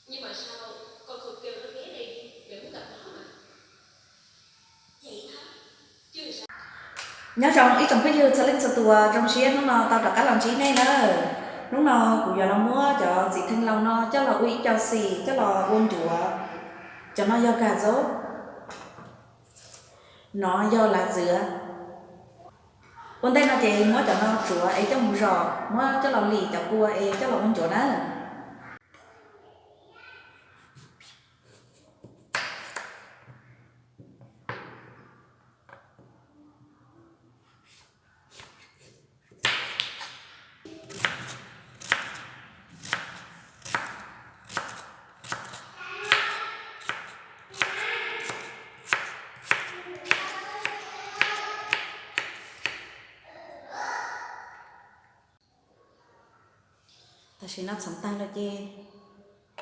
Nyob zoo ib tsoom phooj ywg txhua leej txhua tus, zoo siab hnub no tau rov qab los ntsib nej nawb. Hnub no kuv yuav los muab cov txiv theej laus no coj los ua ib co xim coj los ua ncuav. Cov no yog kaz txob, no yog lav txwv. Ua ntej no ces muab cov no tsuav es coj mus zom, muab coj los lim cov kua es coj los ua ncuav nawb. Tam sim no txhoov tag lawm ces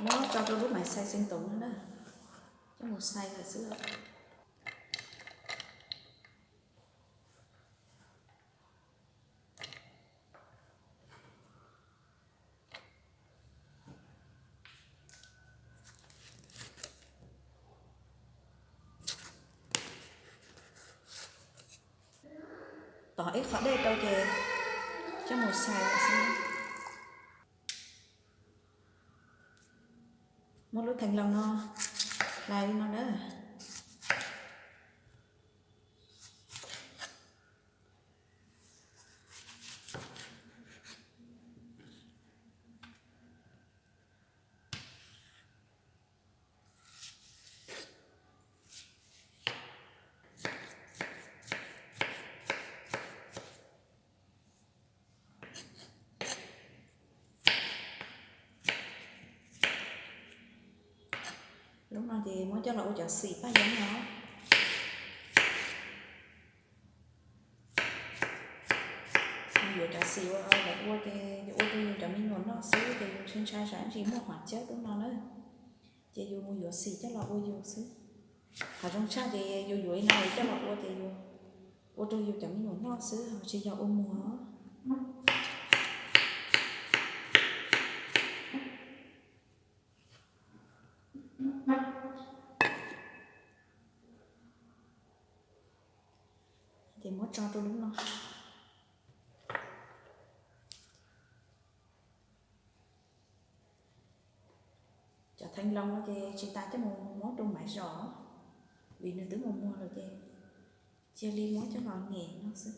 muab tso rau lub maiv xais xeev toov no na, coj mus xais lawm xwb. Tov ib qhov dej rau ces coj mus xais lawm xwb. Muab lub theej laus no hlais li no na. Lub no ces muab coj los ua cov xim paj yeeb no. Yuav cov xim ua lawv ua ces yus ua rau yus cov me nyuam noj xwb ces yus ntshai ntshai tsam ntsis muaj hom cawb lub no na. Ces yus mus yuav xim coj los ua yus xwb. Qhov zoo tshaj ces yus yuav ib no coj los ua ces yus ua rau yus cov me nyuam noj xwb tsis yog ua muag. Ces muab tso rau lub no. Cov theej laus no ces tsis tas coj mus muab rau maiv zom, vim nws twb mus muag lawm ces cia li muab coj los nyem no xwb.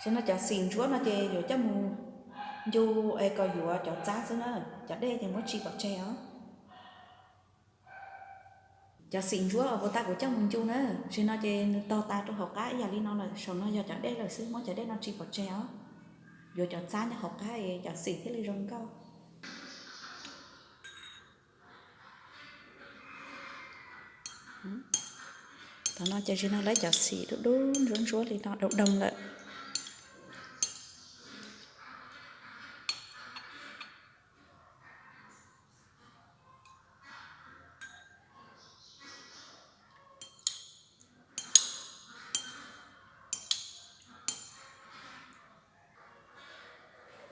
Tam sim no cov xim ntsuab no ces yuav coj mus ncu es kom yuav cov txab xwb na, cov dej ces muab tsis pov tseg os. Cov xim ntsuab uas puag ta kuv coj mus ncu na, tam sim no ces nws tog tas rau hauv qab ib yam li no lawm, saum no yog cov dej lawm xwb, muab cov dej no tsis pov tseg os. Yuav cov txab nyob hauv qab es cov xim thiaj li zoo nkauj. Tam sim no ces tam sim no lawv cov xim dub dub ntsuab ntsuab li no doo doo lawm.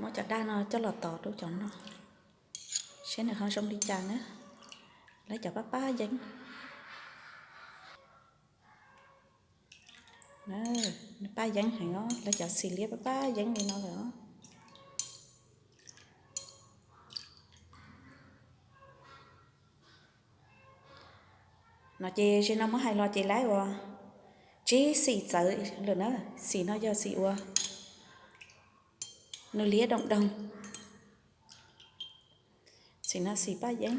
Muab cov daj no coj los tov rau cov no, seb nws ho zoo li cas na. Lawv cov pab pab yeeb. Nws paj yeeb heev os, lawv cov xim liab paj paj yeeb li no lawm os. No ces ze no muab hais los ces lawv ua tsib xim txawv lawm na. Xim no yog xim ua nws liab doog doog. Xim no xim paj yeeb.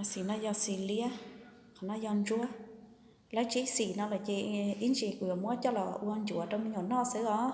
Xim no yog xim liab, qhov no yog ntsuab. Lawv tsib xim no lawm ces ib ntsis kuv yuav muab coj los ua ncuav rau me nyuam noj xwb os.